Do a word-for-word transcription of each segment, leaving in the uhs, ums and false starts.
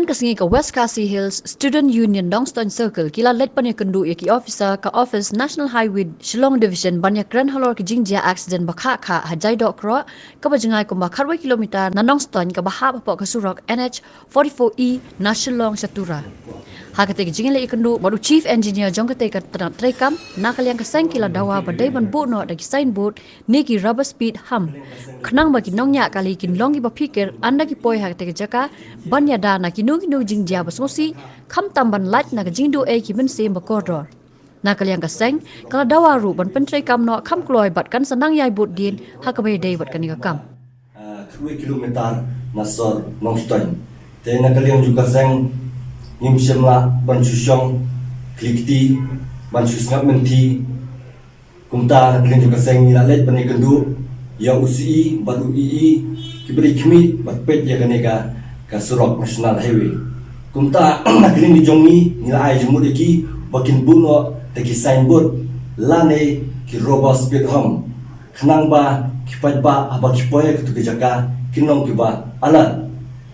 Ka sngi ka West Khasi Hills Student Union Nongstoiñ Circle ki la leit ban ïakynduh ïa ki officer ka office National Highway Shillong Division ban ïakren halor ka jingjia accident ba khah khah ha Jaidoh Kroh, kaba jngai kumba khatwei kilometer na Nongstoiñ kaba hap hapoh ka surok N H forty-four E na Shillong sha Tura. Ha katei ka jingleit ïakynduh bad u Chief Engineer jong katei ka tnat treikam, na ka liang ka seng ki la dawa ba dei ban buh noh da ki signboard ne ki rubber speed hump, khnang ba ki nongñiah kali kin long kiba phikir ynda ki poi ha katei ka jaka ban ïada na kino kino jingjia ba sngewsih, khamtam ban lait na ka jingduh ei ki mynsiem ba kordor. Na ka liang ka seng ka la dawa ruh ban pyntreikam noh kham kloi bad kan sa nang ïai bud dien ha kaba ïadei bad kane ka kam. Ah, khatwei kilometer na sor Nongstoiñ. Te na ka liang jong ka seng ngim shym lah ban shu shong khlieh kti, ban shu sngap mynthi. Kumta na ka liang jong ka seng ngi la leit ban ïakynduh ïa u C E bad u E E kiba dei khmih bad peit ïa kane ka, ka surok National Highway. Kumta na ka liang jong ngi ngi la ai jingmut ïa ki ba kin buh noh da ki signboard lane ki rubber speed hump, khnang ba ki paidbah haba ki poi ha katu ka jaka kin long kiba alert.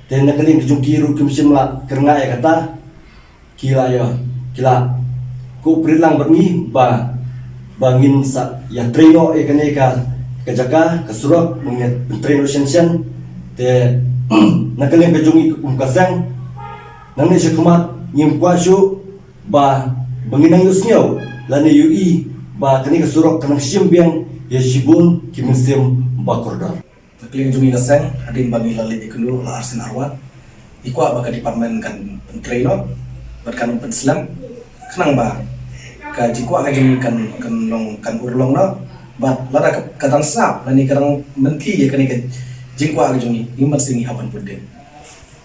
Te na ka liang ka jong ki ruh kim shym la kyrngah ïa kata, ki la ïa, ki la cooperate lang bad ngi ba, ba ngin sa ïatrei noh ïa kane ka, ka jaka, ka surok, ba ngin ïatrei noh shen shen. Te na ka liang ka jong ngi kum ka seng, nangne sha khmat ngim kwah shuh ba, ba ngin nang ïohsngew lane ïohi ba kane ka surok ka nang shim biang ïa shibun ki mynsiem ba kordor. Na ka liang jong ngi ka seng, hadien ba ngi la leit ïakynduh la arsien arwat, ngi kwah ba ka department kan pyntrei noh bad kan pynslem, khnang ba ka jingkwah ka jong ngi kan, kan long, kan urlong noh. Bad lada ka, ka dang sngap lane ka dang mynthi ïa kane ka jingkwah ka jong ngi, ngim mynsiem ngi hap ban bud dien.